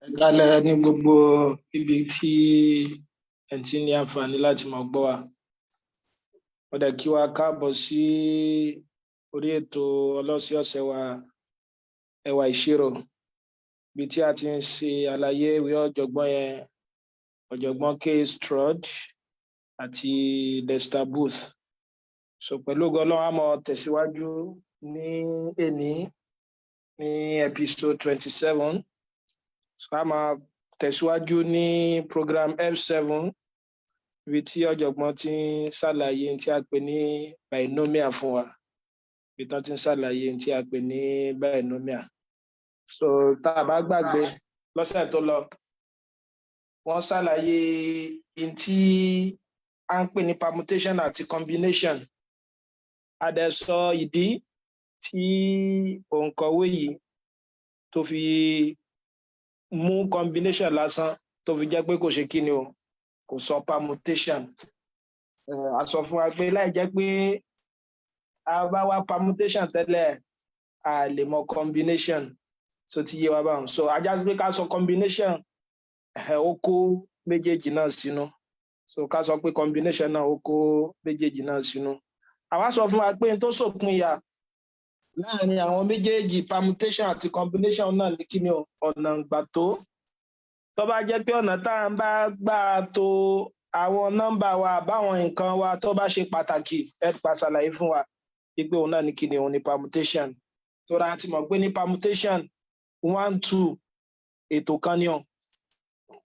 Ẹ káalẹ́ ní gbogbo ibi tí ẹ ti ní àǹfààní láti máa gbọ́ wa. Mo dẹ̀ kí wa káàbọ̀ sí orí ètò ọlọ́sẹ̀ọ̀sẹ̀ wa, Ẹwà Ìṣirò, ibi tí a ti ń ṣe àlàyé ìwé ọ̀jọ̀gbọ́n yẹn, Ọ̀jọ̀gbọ́n K. Stroud àti Dexter Booth. So pẹ̀lú ògo Ọlọ́run, a máa tẹ̀síwájú ní èní ní episode 27. So a máa tẹ̀síwájú ní program F7, ibi tí ọ̀jọ̀gbọ́n ti ń ṣàlàyé tí a pè ní binomial fún wa, ibi tí wọ́n ti ń ṣàlàyé tí a pè ní binomial. So tá a bá gbàgbé, lọ́sẹ̀ tó lọ, wọ́n ṣàlàyé n tí a ń pè ní permutation àti combination. A dẹ̀ sọ ìdí tí òǹkọ̀wé yìí tó fi mú combination lásán, tó fi jẹ́ pé kò ṣe kí ni o, kò sọ permutation. A sọ fún wa pé láì jẹ́ pé a bá wá permutation tẹ́lẹ̀, a lè mọ combination. So ti yé wa báwọn. So a já sí pé ká sọ combination, ó kó méjèèjì náà sínú. So ká sọ pé combination náà, ó kó méjèèjì náà sínú. Àwa sọ fún wa pé n tó ṣòpinya láàrin àwọn méjèèjì, permutation àti combination náà, ní kíni o, ọ̀nà ìgbà tó bá jẹ́ pé ọ̀nà tá à ń bá gbà tó àwọn nọ́mbà wa báwọn nǹkan wa tó bá ṣe pàtàkì, ẹ pa ṣàlàyé fún wa pé òun náà ní kíni, òun ní permutation. Tó ra ti mọ̀ pé ní permutation, one two ètò kan ni o,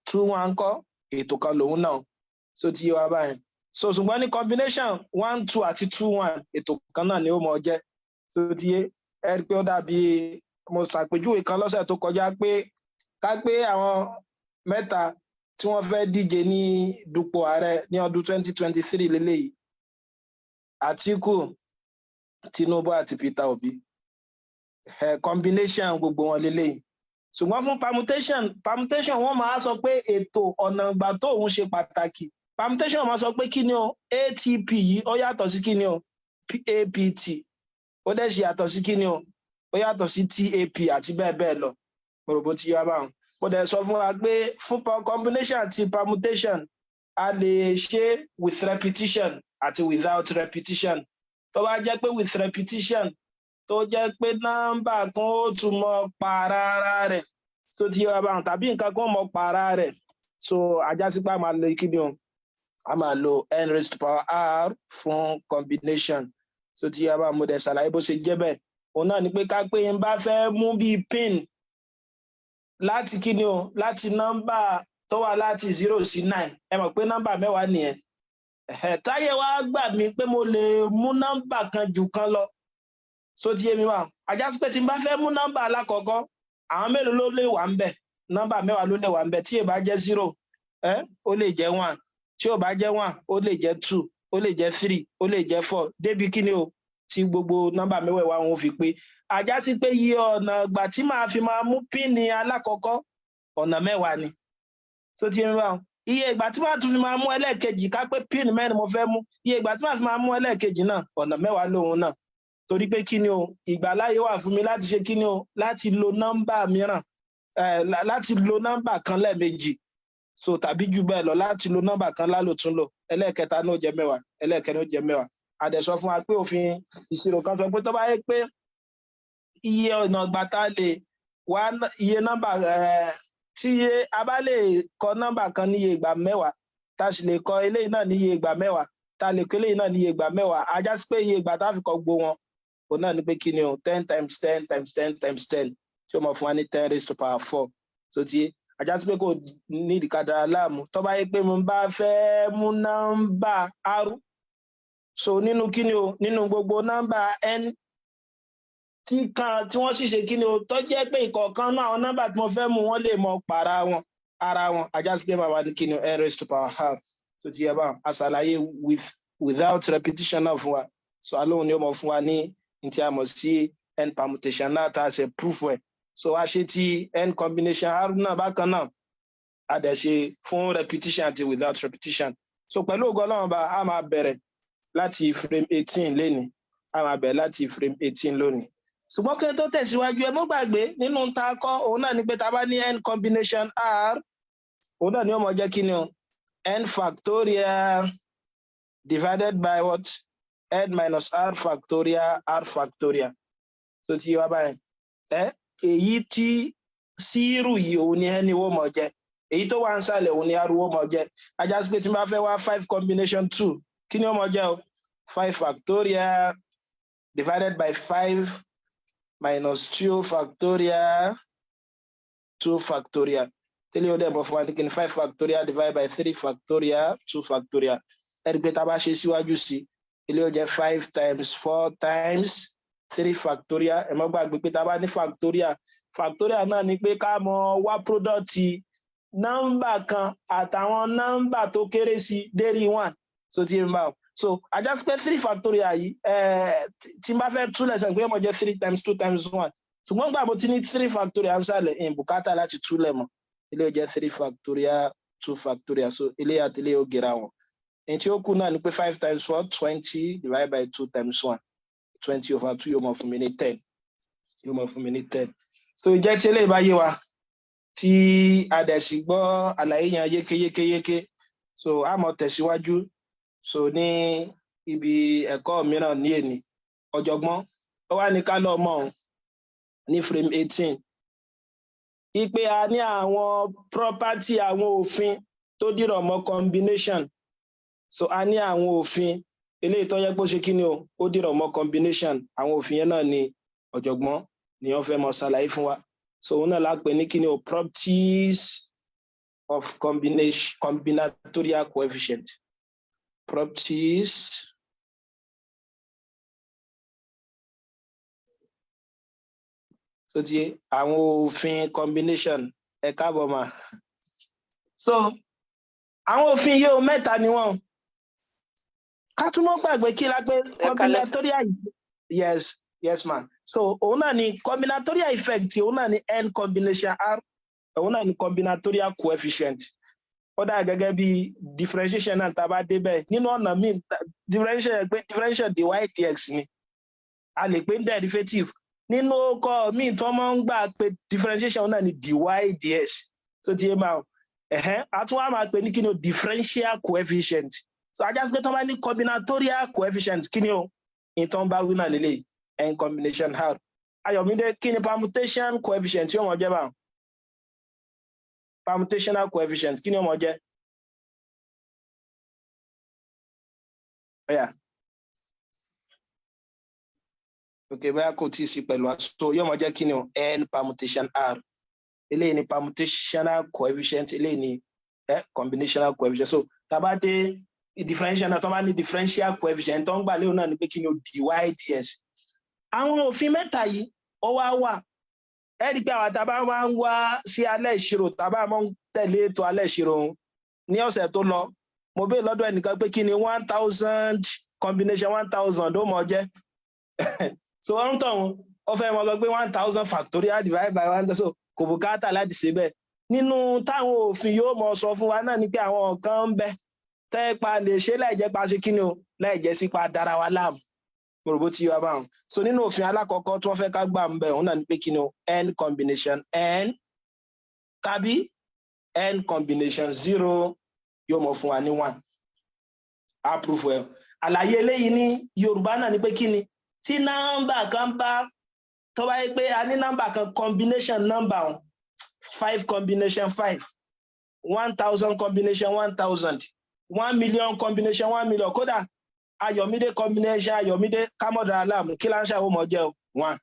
two one kọ́ ètò kan lòun náà. So ti yé wa báyìí. So ṣùgbọ́n ní combination, one two àti two one, ètò kan náà ni ó mọ jẹ́. So ti yé. Ẹ rí i pé ó dàbí mo ṣàpèjúwe kan lọ́sẹ̀ tó kọjá pé ká pé àwọn mẹ́ta tí wọ́n fẹ́ díje ní dupò ààrẹ ní ọdún 2023 lélẹ́yìí: Àtíkù, Tinubu àti Peter Obi. Combination gbogbo wọn lélẹ́yìí. Ṣùgbọ́n fún permutation, permutation wọ́n máa sọ pé ètò ọ̀nà ìgbà tó òun ṣe pàtàkì. Permutation máa sọ pé kí ni o, ATP yìí, ó yàtọ̀ sí kí ni o, APT, ó dẹ̀ ṣe yàtọ̀ sí kí ni o, ó yàtọ̀ sí TAP àti bẹ́ẹ̀ bẹ́ẹ̀ lọ. Mo rò bó ti yá báwọn. Mo dẹ̀ sọ fún wa pé fún combination àti permutation, a lè ṣe with repetition àti without repetition. Tó bá jẹ́ pé with repetition, tó jẹ́ pé nọ́mbà kan ó tún mọ pààrà ara rẹ̀, tó ti yé wa báwọn, tàbí nǹkan kan mọ pààrà rẹ̀, so a já sí pé a máa lo kí ni o, a máa lo n raised to power r fún combination. So ti yé wa báwọn. Mo dẹ̀ ṣàlàyé bó ṣe jẹ́ bẹ́ẹ̀. Òun náà ni pé ká pé n bá fẹ́ mú bíi pin láti kí ni o, láti nọ́mbà tó wà láti 0 sí 9, ẹ mọ̀ pé nọ́mbà 10 nìyẹn. Táyé wá gbà mí pé mo lè mú nọ́mbà kan jù kan lọ. So ti yé mi wá. A já sí pé tí n bá fẹ́ mú nọ́mbà alákọ̀ọ́kọ́, àwọn mélòó ló lè wà ń bẹ̀? Nọ́mbà 10 ló lè wà ń bẹ̀. Tí ì bá jẹ́ 0, ó lè jẹ́ 1. Tí ò bá jẹ́ 1, ó lè jẹ́ 2, ó lè jẹ́ 3, ó lè jẹ́ 4, débi kí ni o, tí gbogbo nọ́mbà mẹ́wẹ̀ẹ̀wá wọn fi pé. A já sí pé iye ọ̀nà ìgbà tí màá fi máa mú pin alákọ̀ọ́kọ́, ọ̀nà 10 ni. So ti yé mi wá. Iye ìgbà tí màá tún fi máa mú ẹlẹ́ẹ̀kejì, ká pé pin 4 mo fẹ́ mú, iye ìgbà tí màá fi máa mú ẹlẹ́ẹ̀kejì náà, ọ̀nà 10 lòun náà, torí pé kí ni o, ìgbàláyé wà fún mi láti ṣe kí ni o, láti lo nọ́mbà mìíràn, láti lo nọ́mbà kan lẹ́ẹ̀mejì, so tàbí jù bẹ́ẹ̀ lọ, láti lo nọ́mbà kan lálòtúnlò. Ẹlẹ́ẹ̀kẹta náà jẹ́ 10, ẹlẹ́ẹ̀kẹrin ó jẹ́ 10. A dẹ̀ sọ fún wa pé òfin ìṣirò kan sọ pé tó bá yẹ pé iye ọ̀nà ìgbà tá a lè wá iye nọ́mbà, tí a bá lè kọ nọ́mbà kan níye ìgbà 10, tá a sì lè kọ eléyìí náà níye ìgbà 10, tá a lè kọ eléyìí náà níye ìgbà 10, a já sí pé iye ìgbà tá a fi kọ gbogbo wọn, òun náà ni pé kí ni o, 10 times 10 times 10 times 10, tí ó mọ̀ fún wa ní 10 raised to power 4. So ti a já sí pé kò ní ìdíkadàra láàmú. Tó bá yẹ pé mo bá fẹ́ mú nọ́mbà r, so nínú kí ni o, nínú gbogbo nọ́mbà n tí kan tí wọ́n sì ṣe kí ni o, tó jẹ́ pé ìkọ̀ọ̀kan náà àwọn nọ́mbà tí mo fẹ́ mú, wọ́n lè mọ pàrà wọn ara wọn, a já sí pé màá ní kí ni o, n raised to power half. Tó ti yẹ bá a ṣàlàyé with without repetition náà fún wa. So alóhùn ni ó mọ fún wa ní ní tí a mọ̀ sí n permutation náà, tá a ṣe proof ẹ̀. So a ṣe ti n combination r náà bákan náà, a dẹ̀ ṣe fún repetition àti without repetition. So pẹ̀lú ògo Ọlọ́run bá, a máa bẹ̀rẹ̀ láti frame 18 lénìí. A máa bẹ̀rẹ̀ láti frame 18 lónìí. Ṣùgbọ́n kí n tó tẹ̀síwájú, ẹ mọ́ gbàgbé nínú ta kọ́, òun náà ni pé tá a bá ní n combination r, òun náà ni ó mọ jẹ́ kí ni o? N factorial divided by what? N minus r factorial r factorial. Tó ti yé wa báyìí? Ẹ èyí tí zero yìí, òun ni n ó mọ jẹ́. Èyí tó wà ń sàlẹ̀, òun ni r ó mọ jẹ́. Á já sí pé tí n bá fẹ́ wá five combination two, kí ni ó mọ jẹ́ o? Five factorial divided by five minus two factorial two factorial. Tẹ́lẹ̀ ó dẹ̀ bọ̀ fún wa ní kí ni? Five factorial divided by three factorial two factorial. Ẹ̀rí pé tá a bá ṣe síwájú sí, ilé ó jẹ́ five times four times three factorial. Ẹ má gbàgbé pé tá a bá ní factorial, factorial náà ni pé ká mọ wá product nọ́mbà kan àtàwọn nọ́mbà tó kéré sí dérí one. So ti ń bá o, so á já sí pé three factorial yìí, tí n bá fẹ́ túlẹ̀ sọ pé ó mọ̀ jẹ́ three times two times one. Ṣùgbọ́n gbà mo ti ní three factorial ń sàlẹ̀, ń bùkátà láti túlẹ̀ mọ́. Ilé ó jẹ́ three factorial two factorial. So ilé àti ilé ó gera wọn. Èyí tí ó kù náà ni pé five times 4, 20, divided by two times one, 20 over two, yóò mọ̀ fún mi ní 10, yóò mọ̀ fún mi ní 10. So ìjẹ́ tí eléyìí bá yé wa, tí a dẹ̀ sì gbọ́ àlàyé yẹn yékéyékéyéké, so a mọ̀ tẹ̀síwájú. So ní ibi ẹ̀kọ́ mìíràn ní èní, ọ̀jọ̀gbọ́n ó wá ní ká lọ mọ̀ ọ́n ní frame 18 ipe a ní àwọn property, àwọn òfin tó dìrọ̀ mọ́ combination. So a ní àwọn òfin eléyìí tó yẹ pé ó ṣe kí ni o? Ó dìrọ̀ mọ́ combination. Àwọn òfin yẹn náà ni ọ̀jọ̀gbọ́n ni wọ́n fẹ́ mọ ṣàlàyé fún wa. So òun náà la pè ní kí ni o? Properties of combination, combinatorial coefficient, properties tó ti àwọn òfin combination. Ẹ káàbọ̀ mà. So àwọn òfin yìí o, mẹ́ta ni wọ́n. Ká tún mọ́ gbàgbé kí la pé combinatorial. Yes, ma. So òun náà ni combinatorial effect, òun náà ni n combination r, òun náà ni combinatorial coefficient. Ó dà gẹ́gẹ́ bí differentiation náà tá a bá débẹ̀ nínú ọ̀nà míì. Differentiation pé differentiation dy dx ni a lè pè ní derivative. Nínú ọkọ míì tí wọ́n máa ń gbà pé differentiation náà ni dy dx. Tó ti yé máa ẹ̀hẹ́n, a tún wá máa pè ní kí ni o? Differential coefficient. So á já sí pé tí wọ́n bá ní combinatorial coefficient, kí ni o? Ìtàn bá wí náà lélẹ̀, n combination r. Ayọ̀mídé, kí ni permutation coefficient yóò mọ̀ jẹ́ báwọn? Permutational coefficient, kí ni ó mọ̀ jẹ́? Ọ̀yà, ok, bóyá kò tí ì sí pẹ̀lú. So yóò mọ̀ jẹ́ kí ni o? N permutation r. Eléyìí ni permutational coefficient, eléyìí ni combinational coefficient. So tá a bá dé differential náà, tó bá ní differential coefficient, tó ń gbà lérò náà ni pé kí ni o? Dy dx. Àwọn òfin mẹ́ta yìí, ó wá wà. Ẹ rí i pé àwọn tá a bá máa ń wá sí alẹ́ ìṣirò, tá a bá máa ń tẹ̀lé ètò alẹ́ ìṣirò òun, ní ọ̀sẹ̀ tó lọ, mo béèrè lọ́dọ̀ ẹnìkan pé kí ni 1,000 combination 1,000 ó mọ̀ jẹ́. So wọ́n ń tọ̀ ó fẹ́ mọ̀ sọ pé 1,000 factorial divided by one. So kò bùkátà láti ṣe bẹ́ẹ̀. Nínú táwọn òfin yóò mọ̀ sọ fún wa náà ni pé àwọn nǹkan ń bẹ tẹ́ pa lè ṣe láì jẹ́ pa ṣe kí ni o? Láì jẹ́ sípa dára wa láàmú. Mo rò bó ti wá báwọn. So nínú òfin alákọ̀ọ́kọ́ tí wọ́n fẹ́ ká gbà ń bẹ̀, òun náà ni pé kí ni o? N combination n tàbí n combination zero yóò mọ̀ fún wa ní one. Approve ẹ. Àlàyé eléyìí ní Yorùbá náà ni pé kí ni? Tí nọ́mbà kan bá, tó bá yẹ pé a ní nọ́mbà kan combination nọ́mbà wọn, five combination five, 1,000 combination 1,000, 1 million combination 1 million, kódà Ayọ̀mídé combination Ayọ̀mídé, kámọ́dà aláàmú, kí láńṣà ó mọ̀ jẹ́ one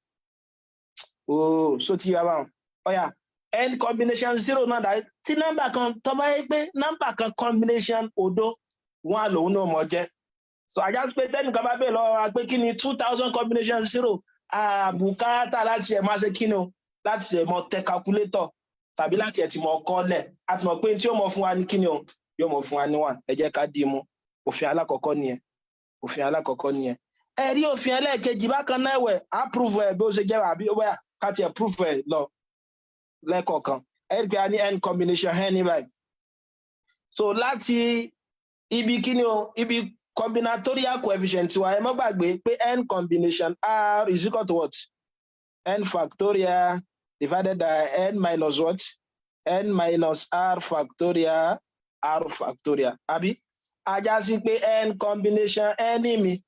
ooo. So ti yà báwọn. Ọ̀yà, n combination zero náà dàrí. Tí nọ́mbà kan tó bá yẹ pé nọ́mbà kan combination òdo, one lòun náà mọ̀ jẹ́. So á já sí pé tẹ́nìkan bá bèèrè lọ́wọ́ wa pé kí ni 2,000 combination zero, àbùkátà láti ṣe máa ṣe kí ni o? Láti ṣe mọ tẹ calculator tàbí láti ẹ̀ ti mọ kọ́lẹ̀. A ti mọ̀ pé tí ó mọ̀ fún wa ní kí ni o? Yóò mọ̀ fún wa ní one. Ẹ jẹ́ ká dì í mú. Òfin alákọ̀ọ́kọ́ nìyẹn, òfin alákọ̀ọ́kọ́ nìyẹn. Ẹ rí òfin ẹlẹ́ẹ̀kejì bákan náà ẹ̀wẹ̀, approve ẹ̀ bí ó ṣe jẹ́, àbí ó bóyá ká tiẹ̀ proof ẹ̀ lọ lẹ́kọ̀ọ̀kan. Ẹ rí pé a ní n combination n ní báyìí. So láti ibi kí ni o? Ibi combinatorial coefficient wa, ẹ má gbàgbé pé n combination r is equal to what? N factorial divided by n minus what? N minus r factorial r factorial, àbí? A já sí pé n combination n mi,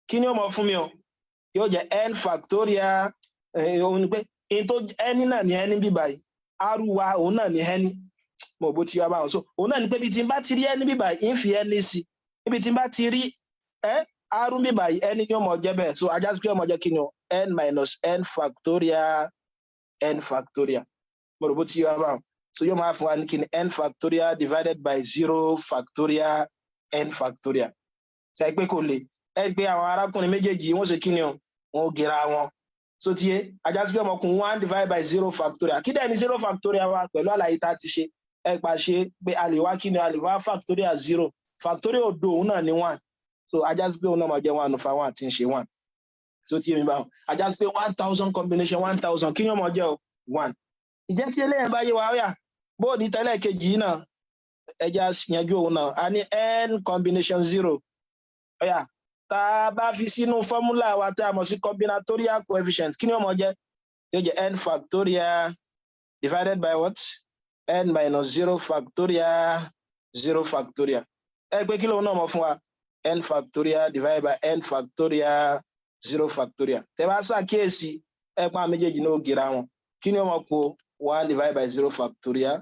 kí ni ó mọ fún mi o? Yóò jẹ́ n factorial. Òun ni pé n tó n náà ní n bí báyìí, r wa òun náà ní n mo bó ti yọ báwọn. So òun náà ni pé ibi tí n bá ti rí n bí báyìí, ń fi n sí. Ibi tí n bá ti rí r bí báyìí, n ní ó mọ jẹ́ bẹ́ẹ̀. So a já sí pé ó mọ jẹ́ kí ni o? N minus n factorial n factorial. Mo rò bó ti yọ báwọn. So yóò máa fún wa ní kí ni? N factorial divided by zero factorial n factorial. Ṣe pé kò le? Ẹ pé àwọn arákùnrin méjèèjì, wọ́n ṣe kí ni o? Wọ́n ó gera wọn. So ti yé? A já sí pé ọmọkùnrin one divided by zero factorial. Kí dẹ̀ ni zero factorial wa? Pẹ̀lú àlàyé tá a ti ṣe, ẹ pa ṣe pé a lè wá kí ni? A lè wá factorial zero. Factorial òdo òun náà ní one. So a já sí pé òun náà máa jẹ́ one over one, tí ń ṣe one. So ti yé mi báwọn? A já sí pé 1,000 combination 1,000, kí ni ó máa jẹ́ o? One. Ìjẹ́ tí eléyìí bá yé wa, ó yá, bó ní tẹ́lẹ̀ kejì yìí náà, ẹ jẹ́ á yanjú òun náà. A ní n combination zero. Ó yá, tá a bá fi sínú formula wa tá a mọ̀ sí combinatorial coefficient, kí ni ó máa jẹ́? Yóò jẹ́ n factorial divided by what? N minus zero factorial zero factorial. Ẹ pé kí lóun náà mọ̀ fún wa? N factorial divided by n factorial zero factorial. Tẹ́ bá ṣàkíyèsí, ẹ pa méjèèjì náà ó gera wọn. Kí ni ó mọ̀ pé? One divided by zero factorial,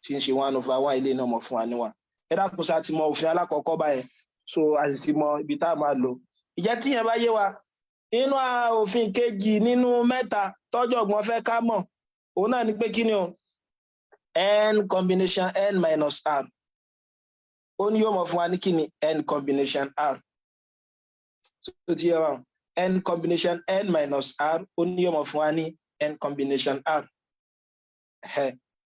tí ń ṣe one over one. Ilé náà mọ̀ fún wa ní one. Ẹ dákun, sá ti mọ òfin alákọ̀ọ́kọ́ báyẹn? So a sì ti mọ ibi tá a máa lò. Ìjẹ́ tíyẹn bá yé wa, nínú òfin kejì nínú mẹ́ta tọ́jọ̀gbọ́n fẹ́ ká mọ̀, òun náà ni pé kí ni o? N combination n minus r, ó ní yóò mọ̀ fún wa ní kí ni? N combination r. Tó ti yé wa? N combination n minus r, ó ní yóò mọ̀ fún wa ní n combination r.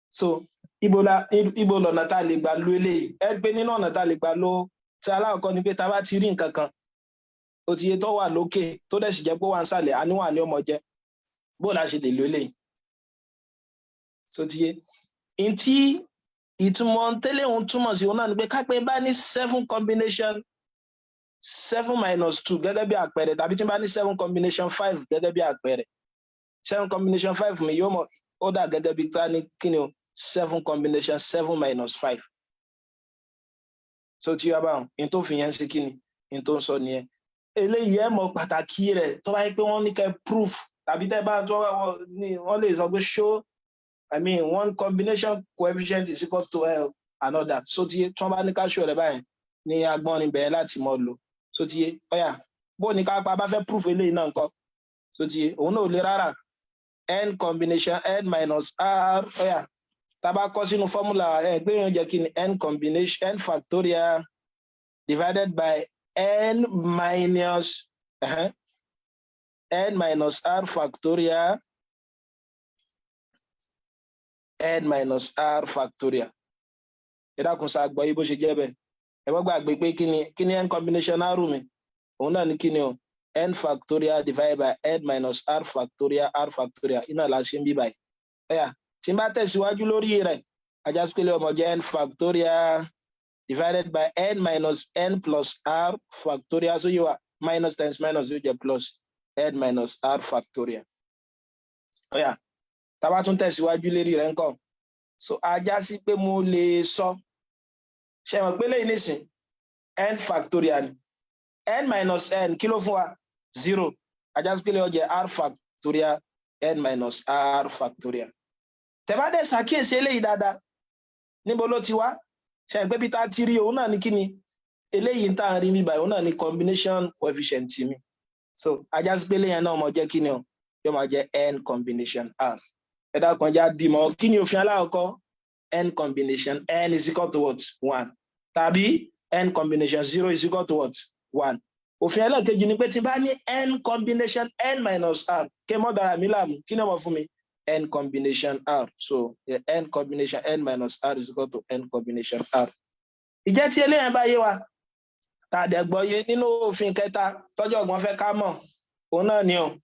So ibo la ibo lọ̀nà tá a lè gbà lo eléyìí? Ẹ pé nínú ọ̀nà tá a lè gbà lo tí alákọ̀ọ́kọ́ ni pé tá a bá ti rí nǹkan kan, ó ti yé, tó wà lókè, tó dẹ̀ sì jẹ́ pé ó wà ń sàlẹ̀, àníwà ní ọmọ jẹ́. Bó la ṣe lè lo eléyìí? So ti yé ntí ìtumọ̀ tẹ́lẹ̀ òun túmọ̀ sí, òun náà ni pé kápẹ́ bá ní seven combination seven minus two gẹ́gẹ́ bí àpẹẹrẹ, tàbí tí n bá ní seven combination five gẹ́gẹ́ bí àpẹẹrẹ, seven combination five mi yóò mọ̀ ó dà gẹ́gẹ́ bí ká ní kí ni o? Seven combination seven minus five. So tí wàá bá wọn ní tó fi yẹn ṣe kí ni ní tó ń sọ nìyẹn. Eléyìí, ẹ mọ̀ pàtàkì rẹ̀ tó bá yẹ pé wọ́n ní kẹ́ proof, tàbí tẹ́ bá tó wọ́n lè sọ pé show, I mean, one combination coefficient is equal to another. So tí wọ́n bá ní ká show rẹ̀ báyìí ní agbọ́n níbẹ̀ láti mọ̀ lò. So ti yé? Ọ̀yà, bó ní ká pa bá fẹ́ proof eléyìí náà ńkọ́? So ti yé? Òun náà ò le rárá. N combination n minus r, ọ̀yà, tá a bá kọ sínú formula, ẹ gbé yẹn jẹ́ kí ni? N combination n factorial divided by n minus n minus r factorial n minus r factorial. Ẹ dákun, sá gbọ́ yí bó ṣe jẹ́ bẹ́ẹ̀? Ẹ mọ́ gbàgbé pé kí ni n combination r mi? Òun náà ní kí ni o? N factorial divided by n minus r factorial r factorial. Iná la ṣe ń bí báyìí. Ẹ̀yà, tí n bá tẹ̀síwájú lórí rẹ̀, a já sí pé ó máa jẹ́ n factorial divided by n minus n plus r factorial. So yóò wá minus times minus, yóò jẹ́ plus n minus r factorial. Ọ̀yà, tá a bá tún tẹ̀síwájú lérí rẹ̀ ńkọ́? So a já sí pé mo lè sọ, ṣe mọ̀ pé lẹ́yìn nísìn, n factorial ni n minus n, kí ló fún wa? Zero. A já sí pé lè jẹ́ r factorial n minus r factorial. Tẹ́ bá dẹ̀ ṣàkíyèsí eléyìí dáadáa, níbo ló ti wá? Ṣe pé bí tá a ti rí, òun náà ní kí ni eléyìí tá à ń rí mi báyìí? Òun náà ní combination coefficient mi. So a já sí pé eléyìí náà mọ jẹ́ kí ni o? Yóò máa jẹ́ n combination r. Ẹ dákun, já dìmọ̀. Kí ni òfin alákọ̀ọ́kọ́? N combination n is equal to what? One. Tàbí n combination zero is equal to what? One. Òfin ẹlẹ́ẹ̀kejì ni pé tí n bá ní n combination n minus r, kí n mọ́ dára mi láàmú, kí ni ó mọ̀ fún mi? N combination r. So yeah, n combination n minus r is equal to n combination r. Ìjẹ́ tí eléyàn bá yé wa, tá a dẹ̀ gbọ́ yé, nínú òfin kẹta tọ́jọ̀gbọ́n fẹ́ ká mọ̀, òun náà ni o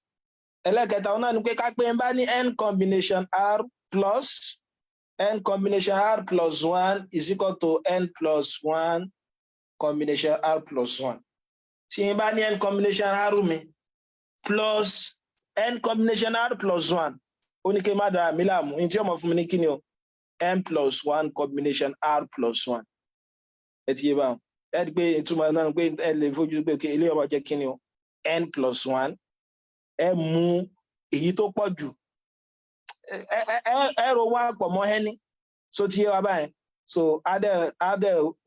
ẹlẹ́kẹta, òun náà ni pé ká pé n bá ní n combination r plus n combination r plus one is equal to n plus one combination r plus one. Tí n bá ní n combination r mi plus N combination r plus one, ó ní kí n má dára mi láàmú ní tí ó mọ̀ fún mi ní kíni o? N plus one combination r plus one. Ẹ ti yé báwọn? Ẹ rí i pé ìtumọ̀ náà pé ẹ lè fojú pé eléyìí ó máa jẹ́ kíni o? N plus one. Ẹ mú èyí tó pọ̀ jù, ẹ ro wá pọ̀ mọ́ ẹni. So ti yé wa báyìí? So adẹ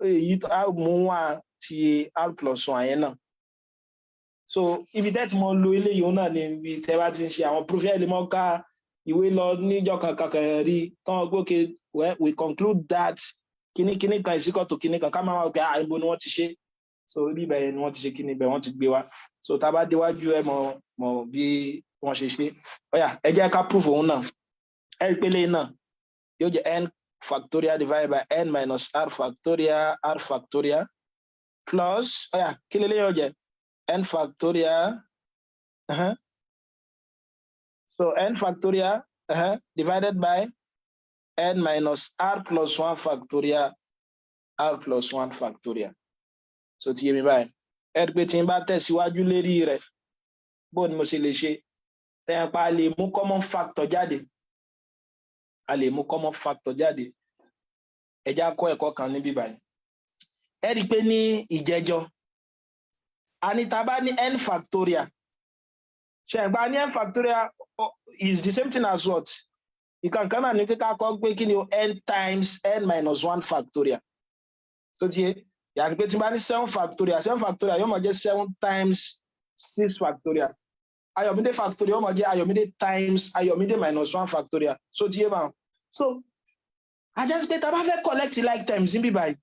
èyí á mú wá ti r plus one yẹn náà. So ibi tẹ́ ti mọ lo eléyìí, òun náà ni ibi tẹ́ bá ti ń ṣe àwọn proof. Ẹ lè mọ ká ìwé lọ níjọ́ kan kan rí tán gbókè. Well, we conclude that kíní kíní kan is equal to kíní kan, ká máa wá pé, ah, ibo ni wọ́n ti ṣe? So ibi ibẹ̀ yẹn ni wọ́n ti ṣe kíní, ibẹ̀ wọ́n ti gbé wá. So tá a bá déwájú, ẹ mọ̀ mọ̀ bí wọ́n ṣe ṣe. Ó yá, ẹ jẹ́ ká proof òun náà. Ẹ rí pé eléyìí náà yóò jẹ́ n factorial divided by n minus r factorial r factorial plus, ó yá, kí lélẹ́yìí yóò jẹ́? N factorial, So n factorial divided by n minus r plus one factorial r plus one factorial. So ti yé mi báyìí? Ẹ rí i pé tí n bá tẹ̀síwájú lérí rẹ̀, bó ni mo ṣe lè ṣe tẹ̀yìn pa, a lè mú common factor jáde, a lè mú common factor jáde. Ẹ já kọ́ ẹ̀kọ́ kan níbí báyìí. Ẹ rí i pé ní ìjẹjọ, a ní tá a bá ní n factorial, ṣe ẹ̀gbá ní n factorial is the same thing as what? Ìkànkan náà ní kíkà kọ́ pé kí ni o? N times n minus one factorial. Tó ti yé yàtọ̀ pé tí n bá ní seven factorial, seven factorial yóò máa jẹ́ seven times six factorial. Ayọ̀mídé factorial yóò máa jẹ́ Ayọ̀mídé times Ayọ̀mídé minus one factorial. So ti yé báwọn? So a jẹ́ sí pé tá a bá fẹ́ collect like terms níbí báyìí,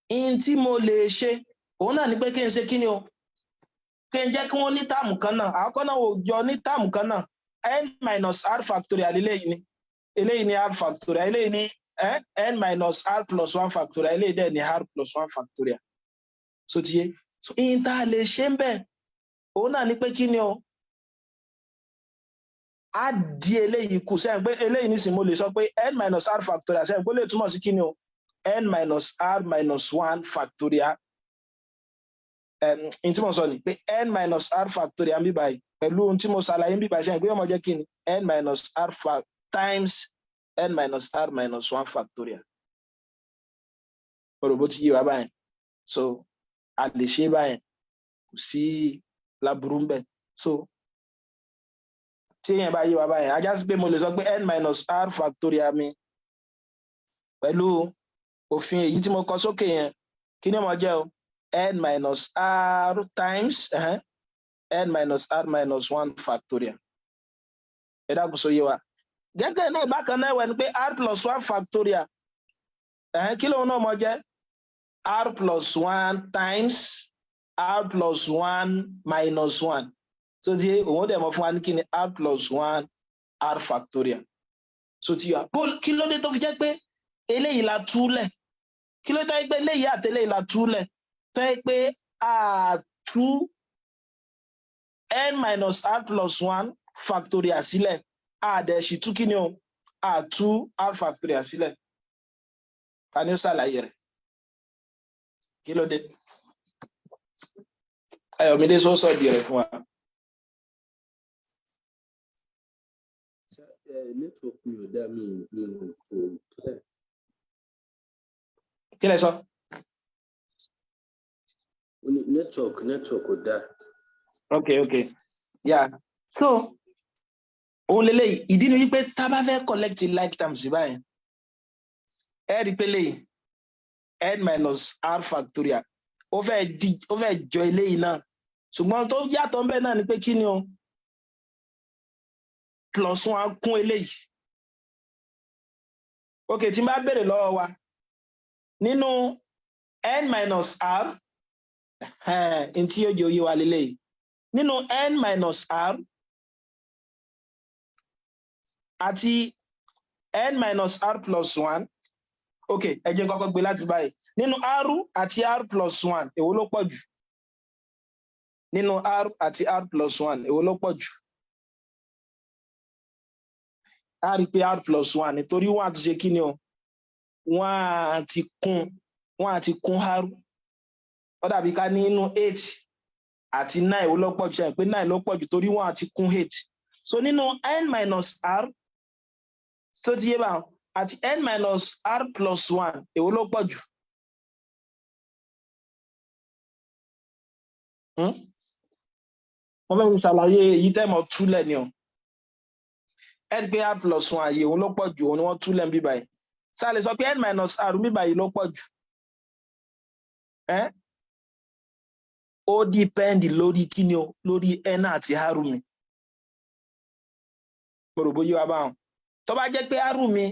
in tí mo lè ṣe òun náà ni pé kí n ṣe kí ni o? Kí n jẹ́ kí wọ́n ní term kan náà. Àkọ́kọ́ náà, ò jọ ní term kan náà. N minus r factorial, eléyìí ni, eléyìí ni r factorial, eléyìí ni n minus r plus one factorial, eléyìí dẹ̀ ni r plus one factorial. So ti yé? So in tá a lè ṣe ń bẹ̀ òun náà ni pé kí ni o? Á di eléyìí kù sẹ́yìn pé eléyìí nísìnyí, mo lè sọ pé n minus r factorial, sẹ́yìn pé ó lè túmọ̀ sí kí ni o? N minus r minus one factorial. N tí mo sọ ni pé n minus r factorial ń bí báyìí, pẹ̀lú ohun tí mo ṣàlàyé ń bí báyìí, sẹ́yìn pé yóò máa jẹ́ kí ni? N minus r times n minus r minus one factorial. Ọ̀rọ̀ bó ti yé wa báyìí? So a lè ṣe báyìí, kò sí láburú ń bẹ̀. So tí èèyàn bá yé wa báyìí, a já sí pé mo lè sọ pé n minus r factorial mi, pẹ̀lú òfin èyí tí mo kọ sókè yẹn, kí ni ó máa jẹ́ o? N minus r times n minus r minus one factorial. Ẹ dákun, sọ yé wa? Gẹ́gẹ́ náà, bákan náà wẹ̀ ni pé r plus one factorial, kí lóun náà máa jẹ́? R plus one times r plus one minus one. So ti òun dẹ̀ mọ̀ fún wa ní kí ni? R plus one r factorial. So ti yọ kí ló dé tó fi jẹ́ pé eléyìí la túlẹ̀? Kí ló dé pé eléyìí àti eléyìí la túlẹ̀, tó yẹ pé a tú n minus r plus one factorial sílẹ̀, a dẹ̀ sì tú kí ni o? A tú r factorial sílẹ̀? Ta ni ó ṣàlàyé rẹ̀? Kí ló dé? Ayọ̀mídé sọ di rẹ̀ fún wa. Network mi ò dá, mi kò clear. Kí lẹ sọ? Ó ní network ò dá. Okay, yeah. So òun lélẹ́yìí, ìdí ni wípé tá a bá fẹ́ collect like terms báyìí, ẹ rí i pé léyìí, n minus r factorial, ó fẹ́ jọ eléyìí náà, ṣùgbọ́n tó yàtọ̀ ń bẹ náà ni pé kí ni o? Plus one kún eléyìí. Ok, tí n bá béèrè lọ́wọ́ wa nínú n minus r, n tí yóò jẹ́ oyé wa lélẹ́yìí, nínú n minus r àti n minus r plus one. Ok, ẹ jẹ́ n kọ́kọ́ gbé láti báyìí. Nínú r àti r plus one, èwo ló pọ̀ jù? Nínú r àti r plus one, èwo ló pọ̀ jù? A rí i pé r plus one, nítorí wọ́n á ti ṣe kí ni o? Wọ́n á ti kún, wọ́n á ti kún r. Ó dàbí ká ní inú eight, Àti nine, wo ló pọ̀ jù? Ṣe pé nine ló pọ̀ jù torí one àti kún eight. So nínú n minus r, tó ti yé báwọn, àti n minus r plus one, èwo ló pọ̀ jù? Hmm? Wọ́n fẹ́ fi ṣàlàyé èyí tẹ́ mọ̀ túlẹ̀ ni o. Ẹ rí pé r plus one àyè òun ló pọ̀ jù, òun ni wọ́n túlẹ̀ ń bí báyìí. Sáà lè sọ pé n minus r ń bí báyìí ló pọ̀ jù? Ẹ́ ó depend lórí kíni o? Lórí n àti r mi. Mo rò bóyá wà báwọn. Tó bá jẹ́ pé r mi,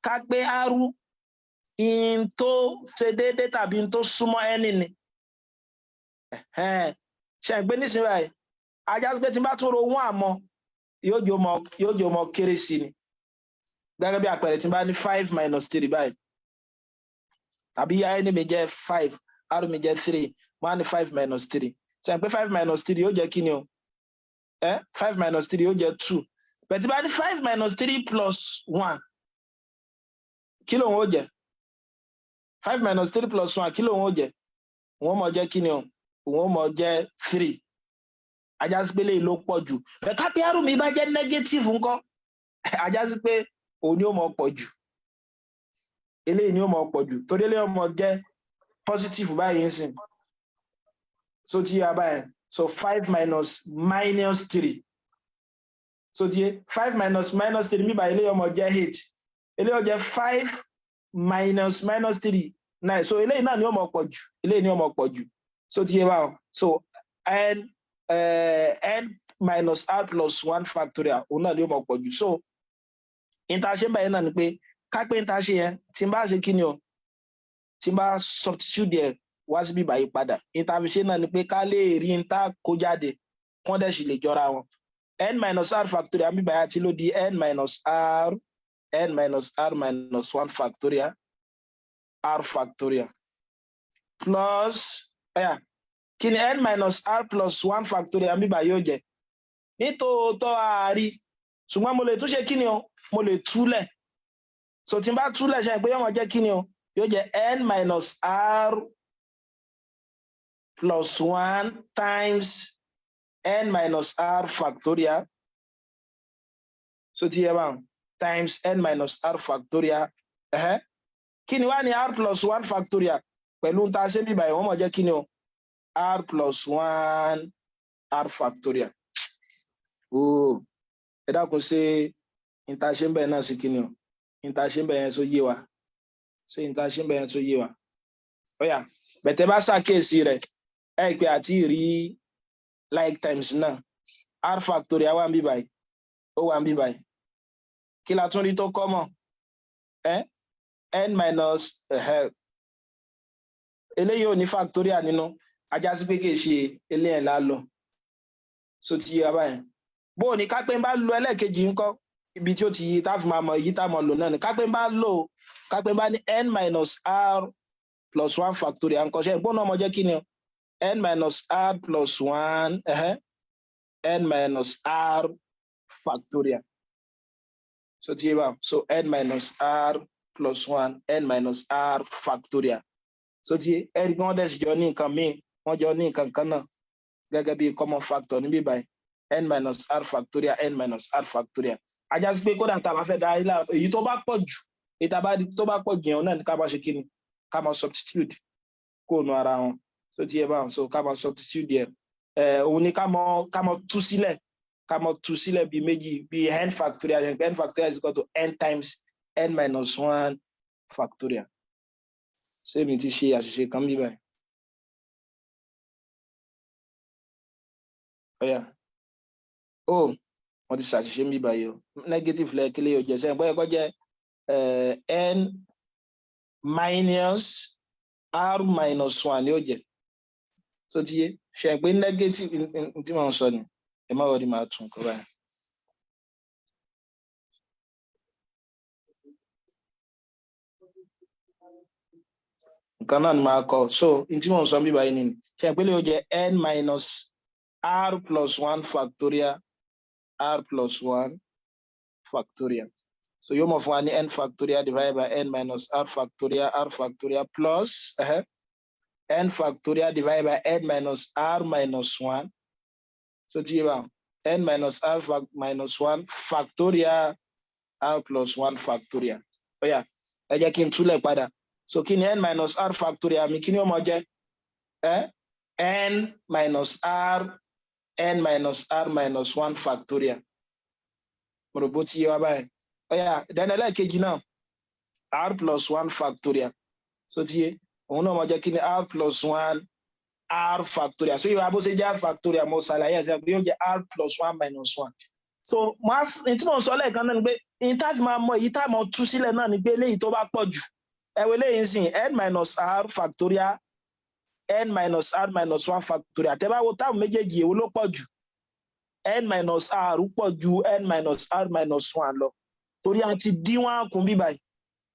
ká pé r in tó ṣe déédéé tàbí in tó súnmọ́ n ni, ṣe ń gbé nísìnyí báyìí, ajá sí pé tí n bá tún ro one àmọ́ yóò jò mọ kéré sí ni. Gẹ́gẹ́ bí àpẹẹrẹ, tí n bá ní five minus three báyìí, tàbí n mi jẹ́ five, r mi jẹ́ three, wọ́n á ní five minus three. Ṣe ń pé five minus three yóò jẹ́ kí ni o? Five minus three yóò jẹ́ two. Bẹ̀ẹ̀ tí bá ní five minus three plus one, kí lòun ó jẹ́? Five minus three plus one, kí lòun ó jẹ́? Òun ó mọ jẹ́ kí ni o? Òun ó mọ jẹ́ three. Ajá sí pé léyìí ló pọ̀ jù. Bẹ́ẹ̀ ká pé r mi bá jẹ́ negative ńkọ́? Ajá sí pé òun ni ó mọ pọ̀ jù, eléyìí ni ó mọ pọ̀ jù, torí eléyìí ó mọ jẹ́ positive báyìí ń sìn. So ti yé wa báyìí? So five minus minus three, so ti yé, five minus minus three mi báyìí, eléyìí ó mọ jẹ́ eight, eléyìí ó jẹ́ five minus minus three, nine. So eléyìí náà ni ó mọ pọ̀ jù, eléyìí ni ó mọ pọ̀ jù. So ti yé báwọn? So n minus r plus one factorial, òun náà ni ó mọ pọ̀ jù. So ìta ṣe ń báyìí náà ni pé ká pé ìta ṣe yẹn, tí n bá ṣe kí ni o, tí n bá substitute ẹ̀ wá síbí báyìí padà, ìta fi ṣe náà ni pé ká lè rí ìta kó jáde, kán dẹ̀ sì lè jọra wọn. N minus r factorial bíbáyìí àti ló di n minus r, n minus r minus one factorial r factorial plus ẹ̀yà kí ni n minus r plus one factorial bíbáyìí yóò jẹ́. Nítòótọ́ àárí, ṣùgbọ́n mo lè tún ṣe kí ni o? Mo lè túlẹ̀. So tí n bá túlẹ̀, ṣe pé yóò máa jẹ́ kí ni o? Yóò jẹ́ n minus r plus one times n minus r factorial. So ti yẹ báwọn, times n minus r factorial. Kí ni wá ní r plus one factorial pẹ̀lú ń ta ṣe ń bíbáyìí? Wọ́n mọ̀ jẹ́ kí ni o? R plus one r factorial. Ooo, ẹ dákun, ṣe ń ta ṣe ń bẹ̀ náà sí kí ni o? Ń ta ṣe ń bẹ̀ yẹn tó yé wa? Ṣé ń ta ṣe ń bẹ̀ yẹn tó yé wa? Ó yá, bẹ̀tẹ̀ bá ṣàkíyèsí rẹ̀, ẹ pé àti rí like times náà, r factorial wà ń bí báyìí, ó wà ń bí báyìí. Kí la tún rí tó common? Ẹ n minus eléyìí ò ní factorial nínú, ajá sí pé kì í ṣe eléyìí la lò. So ti yé wa báyìí? Bó o ní ká pé ń bá lo ẹlẹ́ẹ̀kejì ńkọ́? Ibi tí ó ti yí tá a fi máa mọ èyí tá a mọ lò náà ni ká pé ń bá lò, ká pé ń bá ní n minus r plus one factorial ńkọ́? Ṣe ìgbóná ọmọ jẹ́ kí ni o? N minus r plus one n minus r factorial. So ti yé báwọn? So n minus r plus one n minus r factorial. So ti yé? Ẹ rí i pé wọ́n dẹ̀ sì jọ ní nǹkan míì, wọ́n jọ ní nǹkan kan náà gẹ́gẹ́ bí common factor níbí báyìí, n minus r factorial, n minus r factorial. Ajá sí pé kódà tá a bá fẹ́ da ilá, èyí tó bá pọ̀ jù, èyí tá a bá rí tó bá pọ̀ jù yẹn náà ní ká máa ṣe kí ni? Ká máa substitute kó nu ara wọn. Tó ti yẹ báwọn? So ká máa substitute yẹ ẹ, òun ni ká mọ tú sílẹ̀, ká mọ tú sílẹ̀ bíi méjì, bíi n factorial. Yẹn pé n factorial is equal to n times n minus one factorial. Ṣé mi ti ṣe àṣìṣe kan bí báyìí? Ọ̀yà ó, wọ́n ti ṣàṣìṣe ń bí báyìí o. Negative lẹ́ẹ̀kílẹ̀ yóò jẹ́ sẹ́yìn bóyá kó jẹ́ n minus r minus one yóò jẹ́. Tó ti yé? Ṣe pé negative tí mo ń sọ ni? Ẹ má wọlé, máa tún kọ báyìí. Nǹkan náà ni màá kọ. So n tí mo ń sọ bí báyìí nìyí. Ṣe pé lè jẹ́ n minus r plus one factorial r plus one factorial. So yóò mọ̀ fún wa ní n factorial divided by n minus r factorial r factorial plus N factorial divided by n minus r minus one. So ti yé báwọn, n minus r minus one factorial r plus one factorial. Ó yá, ẹ jẹ́ kí n túlẹ̀ padà. So kí ni n minus r factorial mi? Kí ni ó máa jẹ́? Ẹ n minus r, n minus r minus one factorial. Mo rò bó ti yé wa báyìí. Ó yá, then ẹlẹ́ẹ̀kejì náà, r plus one factorial. So ti yé, òun náà máa jẹ́ kí ni? R plus one r factorial. So yóò bó ṣe jẹ́ r factorial, mo ṣàlàyé ẹ̀ sẹ́yìn pé yóò jẹ́ r plus one minus one. So mo á ní tí mo ń sọ lẹ́ẹ̀kan náà ni pé ní tá a fi máa mọ èyí tá a mọ tú sílẹ̀ náà ni pé eléyìí tó bá pọ̀ jù, ẹ wo eléyìí sìn, n minus r factorial, n minus r minus one factorial. Tẹ́ bá wo táwọn méjèèjì, èwo ló pọ̀ jù? N minus r pọ̀ ju n minus r minus one lọ, torí a ti dín wọn kún bí báyìí.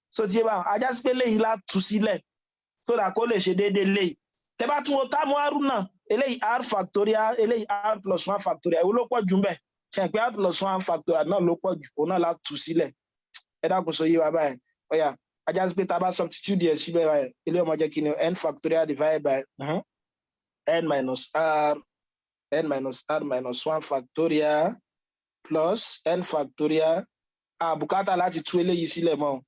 So ti yé báwọn, ajá sí pé léyìí la tú sílẹ̀ so that kó lè ṣe déédéé léyìí. Tẹ́ bá tún wo term r náà, eléyìí r factorial, eléyìí r plus one factorial, èwo ló pọ̀ jù ń bẹ̀? Ṣe pé r plus one factorial náà ló pọ̀ jù, òun náà la tú sílẹ̀. Ẹ dákun, so yé wa báyìí? Ó yá, ajá sí pé tá a bá substitute díẹ̀ síbẹ̀ báyìí, eléyìí ó máa jẹ́ kí ni? N factorial divided by n minus r, n minus r minus one factorial plus n factorial. Àbùkátà láti tú eléyìí sílẹ̀ mọ́,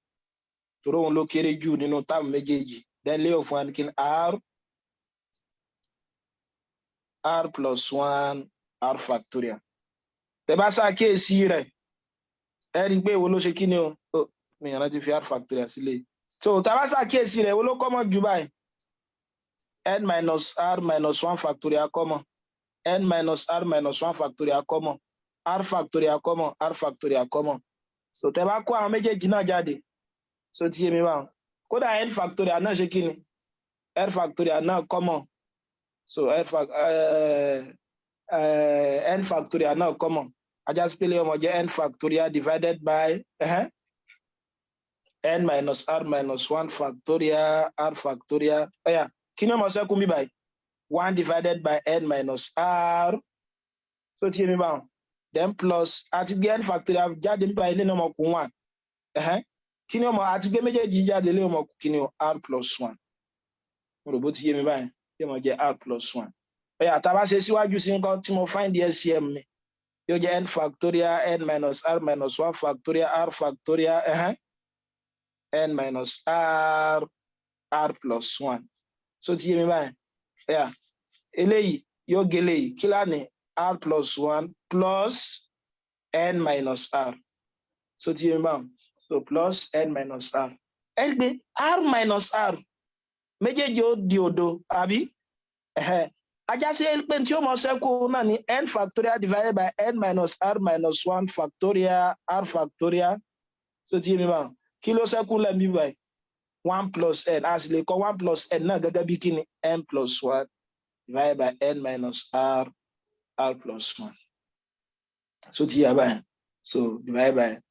torí òun ló kéré jù nínú term méjèèjì. Then lé òfin wa ní kí ni? R, r plus one r factorial. Tẹ́ bá ṣàkíyèsí rẹ̀, ẹ rí i pé èwo ló ṣe kí ni o? Mi yàrá ti fi r factorial sílẹ̀. So tá a bá ṣàkíyèsí rẹ̀, èwo ló common jù báyìí? N minus r minus one factorial common, n minus r minus one factorial common, r factorial common, r factorial common. So tẹ́ bá kó àwọn méjèèjì náà jáde, so ti yé mi báwọn, kódà n factorial náà ṣe kí ni? N factorial náà common. So n factorial náà common. Ajásípélé ọmọ jẹ́ n factorial divided by n minus r minus one factorial r factorial. Ó yá, kí ni ó máa ṣẹ́kù mi báyìí? One divided by n minus r. So ti yé mi báwọn? Then plus, àti gbé n factorial jáde nípa ilé náà, ọmọ kù one. Kí ni ọmọ àti gbé méjèèjì jáde lé, ọmọ kù kí ni o? R plus one. Mo rò bó ti yé mi báyìí. Yóò máa jẹ́ r plus one. Ó yá, tá a bá ṣe síwájú sí nǹkan tí mo find the LCM mi, yóò jẹ́ n factorial n minus r minus one factorial r factorial n minus r r plus one. So ti yé mi báyìí? Ó yá, eléyìí yóò gé eléyìí. Kí lá ní? R plus one plus n minus r. So ti yé mi báyìí? So plus n minus r, ẹ gbé r minus r méjèèjì, ó di òdo, àbí? Ajá sí pé tí ó mọ ṣẹ́kù náà ní n factorial divided by n minus r minus one factorial r factorial. So ti yé mi báwọn? Kí ló ṣẹ́kù lẹ́mí báyìí? One plus n. A sì lè kọ one plus n náà gẹ́gẹ́ bí kíni? N plus one divided by n minus r r plus one. So ti yé báyìí? So divided by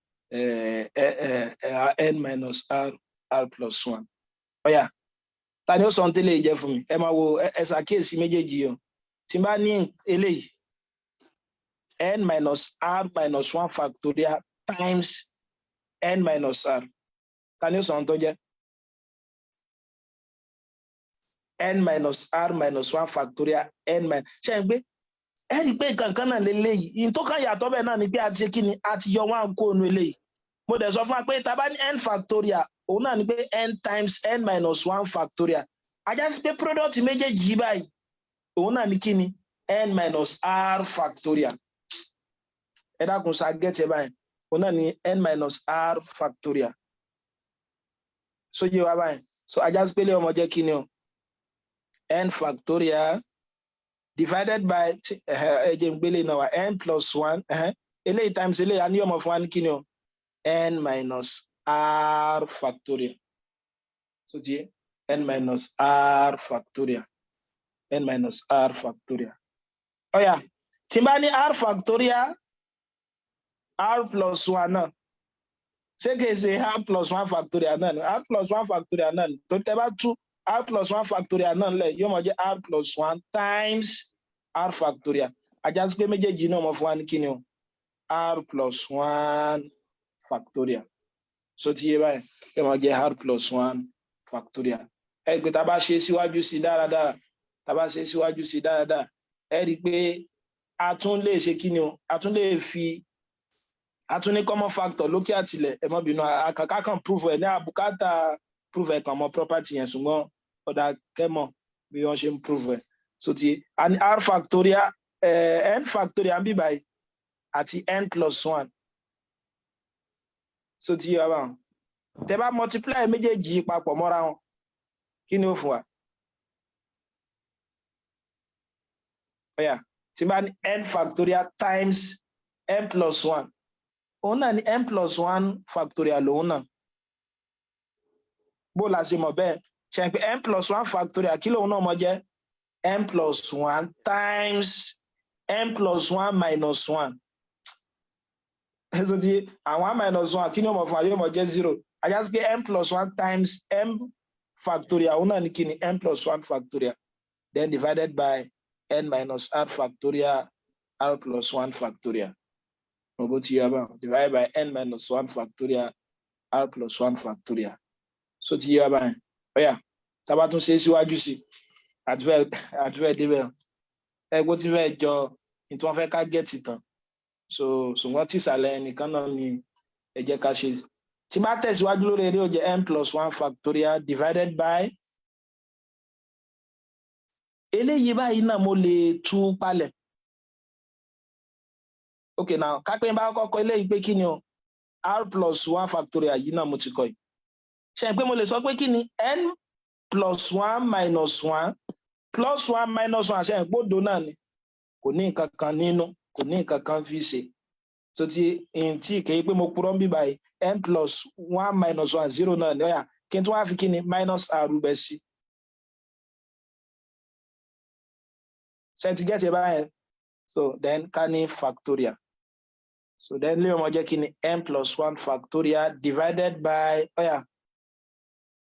n minus r r plus one. Ó yá, ta ni ó sọ ohun tẹ́lẹ̀ jẹ́ fún mi? Ẹ máa wo, ẹ ṣàkíyèsí méjèèjì yìí o. Tí n bá ní eléyìí, n minus r minus one factorial times n minus r, ta ni ó sọ ohun tó jẹ́ n minus r minus one factorial n minus? Ṣe ń gbé ẹ rí i pé nǹkan kan náà lélẹ́yìí? Ìyìn tó kàn yàtọ̀ bẹ́ẹ̀ náà ni pé a ti ṣe kí ni? A ti yọ one kó nu eléyìí. Mo dẹ̀ sọ fún wa pé tá a bá ní n factorial, òun náà ni pé n times n minus one factorial. Ajá sí pé product méjèèjì yìí báyìí, òun náà ni kí ni? N minus r factorial. Ẹ dákun, sa get ẹ báyìí? Òun náà ni n minus r factorial. So yé wa báyìí? So ajá sí pé lè ọmọ jẹ́ kí ni o? N factorial divided by, ẹ jẹ́ n gbélé náà wá, n plus one, eléyìí times eléyìí, a ní ọmọ fún wa ní kí ni o? N minus r factorial. So di n minus r factorial, n minus r factorial. Ó yá, tí n bá ní r factorial r plus one náà, ṣé kìí ṣe r plus one factorial náà ni? R plus one factorial náà ni, torí tẹ́ bá tú r plus one factorial náà lẹ̀, yóò máa jẹ́ r plus one times r factorial. Ajá sí pé méjèèjì náà mọ̀ fún wa ní kíni o? R plus one factorial. So ti yé báyìí? Yóò máa jẹ́ r plus one factorial. Ẹ Ẹ pé tá a bá ṣe síwájú sí dáradára, tá a bá ṣe síwájú sí dáradára, ẹ rí i pé a tún lè ṣe kí ni o, a tún lè fi, a tún ní common factor lókè àtìlẹ̀. Ẹ má bínú, àkàkà kan proof ẹ ní àbùkátà proof ẹ kàn mọ property yẹn, ṣùgbọ́n ọ̀dà kẹ́mọ̀ bí wọ́n ṣe ń proof ẹ̀. So ti a ní r factorial, n factorial ń bí báyìí àti n plus one. So ti yé wa báwọn, tẹ bá multiply méjèèjì yìí papọ̀ mọ́ra wọn, kí ni ó fún wa? Ó yá, tí bá ní n factorial times n plus one, òun náà ní n plus one factorial lòun náà. Bó la ṣe mọ̀ bẹ́ẹ̀? Ṣe pé n plus one factorial, kí lòun náà mọ jẹ́? N plus one times n plus one minus one. So ti àwọn minus one, kí ni ó mọ̀ fún wa? Yóò mọ̀ jẹ́ zero. Á já sí pé n plus one times n factorial, òun náà ní kí ni? N plus one factorial, then divided by n minus r factorial r plus one factorial. Mo bó ti yé báwọn, divided by n minus one factorial r plus one factorial. So ti yé báyìí. Ó yá, tá a bá tún ṣe é síwájú sí, àti fẹ́ débẹ̀, ẹ gbó tí fẹ́ jọ ní tí wọ́n fẹ́ ká get tán. So ṣùgbọ́n tí ìsàlẹ̀ ẹnìkan náà ni ẹ jẹ́ ká ṣe. Tí bá tẹ̀síwájú lórí eré, ó jẹ́ n plus one factorial divided by eléyìí báyìí náà, mo lè tú palẹ̀. Ok, now kápẹ́ bá kọ́kọ́ eléyìí pé kí ni o, r plus one factorial yìí náà mo ti kọ yìí. Ṣe pé mo lè sọ pé kí ni? N plus one minus one plus one minus one. Ṣe pé òdo náà ni, kò ní nǹkan kan nínú, kò ní nǹkan kan fi ṣe. So ti n tí kìí pé mo purọ́ ń bí báyìí, n plus one minus one, zero náà ni. Ó yá, kí n tún wá fi kí ni? Minus r bẹ́ sí. Ṣe ti get ẹ báyẹn? So then ká ní factorial. So then lè ọmọ jẹ́ kí ni? N plus one factorial divided by, ó yá,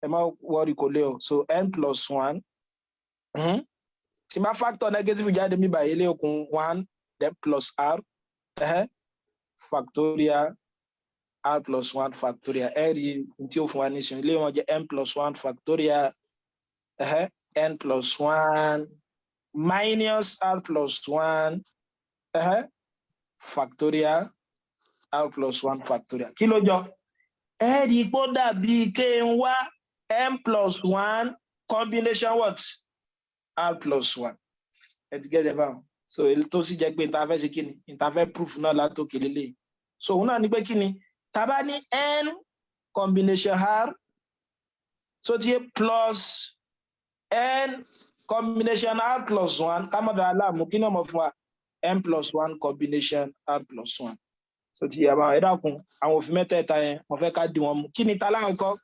ẹ má worry, kò lé o. So n plus one, tí n bá factor negative jáde mi báyìí, ilé okùn one, then plus r factorial r plus one factorial. Ẹ rí n tí ó fún wa nísìnyí, ilé wọn jẹ́ n plus one factorial n plus one minus r plus one factorial r plus one factorial. Kí ló jọ? Ẹ rí i pé ó dàbí ké ń wá n plus one combination what? R plus one. Ẹ ti gẹ́gẹ́ báwọn. So èyí tó sì jẹ́ pé níta fẹ́ ṣe kí ni, níta fẹ́ proof náà látòkè lélẹ̀. So òun náà ní pé kí ni? Tá bá ní n combination r, so ti yé, plus n combination r plus one, ká mọ̀ dára láàmú, kí ni ó mọ̀ fún wa? N plus one combination r plus one. So ti yé àbáwọn. Ẹ dákun, àwọn òfin mẹ́tẹ̀ẹ̀ta yẹn, mo fẹ́ ká di wọn mú. Kí ni ta láǹkọ́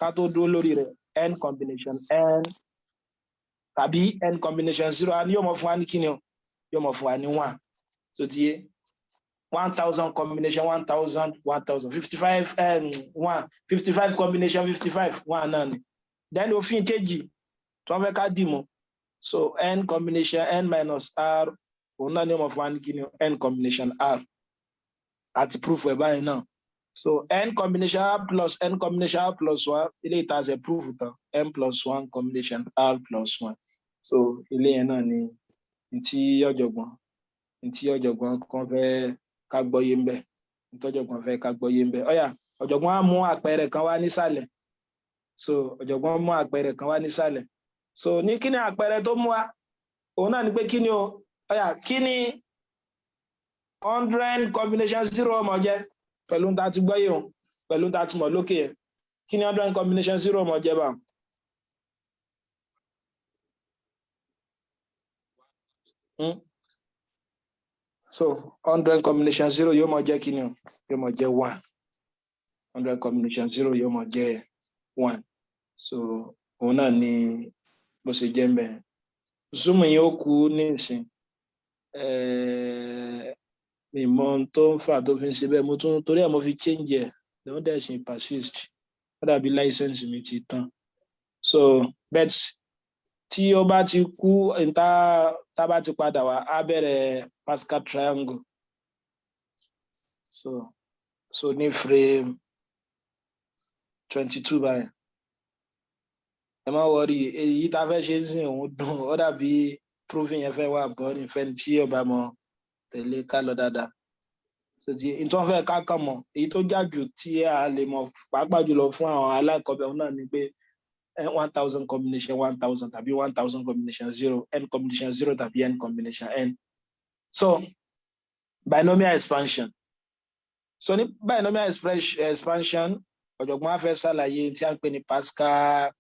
ká tó dúró lórí rẹ̀? N combination n tàbí n combination zero a ní yóò mọ̀ fún wa ní kí ni o? Yóò mọ̀ fún wa ní one. So ti yé, 1,000 combination 1,000, 1,000, 55, one, 55 combination 55, one náà ni. Then òfin kejì tí wọ́n fẹ́ ká dì mú, so n combination n minus r, òun náà ni yóò mọ̀ fún wa ní kí ni o? N combination r, àti proof ẹ̀ báyìí náà. So n combination r plus n combination r plus one, ilé ìtajà proof tán, n plus one combination r plus one. So ilé yẹn náà ni ntí ọ̀jọ̀gbọ́n kan fẹ́ ká gbọ́yé ń bẹ̀, ntí ọ̀jọ̀gbọ́n fẹ́ ká gbọ́yé ń bẹ̀. Ó yá, ọ̀jọ̀gbọ́n á mú àpẹẹrẹ kan wá nísàlẹ̀. So ọ̀jọ̀gbọ́n mú àpẹẹrẹ kan wá nísàlẹ̀. So ní kí ni àpẹẹrẹ tó mú wá? Òun náà ni pé kí ni o? Ó yá, kí ni 100 combination zero ọmọ jẹ́ pẹ̀lú tá a ti gbọ́yé o, pẹ̀lú tá a ti mọ̀ lókè yẹn? Kí ni 100 combination zero ọmọ jẹ́ báwọn? So 100 combination zero yóò mọ jẹ́ kí ni o? Yóò mọ jẹ́ one. 100 combination zero yóò mọ jẹ́ one. So òun náà ni bó ṣe jẹ́ mbẹ́. Zoom yìí ó kú nísìn, mi mọ ohun tó ń fà tó fi ń ṣe bẹ́ẹ̀. Mo tún torí ẹ̀ mo fi change ẹ̀ ló dẹ̀ ṣe persist. Ó dàbí license mi ti tán. So but tí ó bá ti kú, tá tá bá ti padà wá, á bẹ̀rẹ̀ Pascal triangle. So ní frame 22 báyìí. Ẹ má worry, èyí tá a fẹ́ ṣe ń sìn òun dùn, ó dàbí proving yẹn fẹ́ wà boring fẹ́ni tí ó bá mọ tẹ̀lé ká lọ dáadáa. So ti n tó ń fẹ́ ká kàn mọ̀, èyí tó jà jù tí a lè mọ̀, pàápàá jùlọ fún àwọn alákọ̀ọ́bẹ̀, òun náà ni pé 1000 combination 1000 tàbí 1000 combination zero, n combination zero tàbí n combination n. So binomial expansion. So ní binomial expansion, ọ̀jọ̀gbọ́n á fẹ́ ṣàlàyé tí a ń pè ní Pascal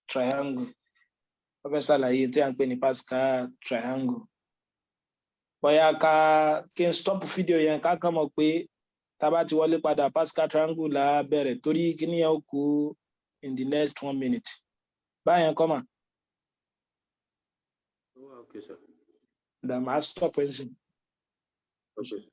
triangle. Wọ́n fẹ́ ṣàlàyé tí a ń pè ní Pascal triangle. Bóyá ká kí n stop fídíò yẹn, ká kàn mọ̀ pé tá a bá ti wọlé padà, Pascal triangle là á bẹ̀rẹ̀, torí kíní yẹn ó kú in the next one minute báyẹn kọ́ mà. Ó wà okay, sir. Dà, máa stop ẹ̀ sìn. Okay, sir.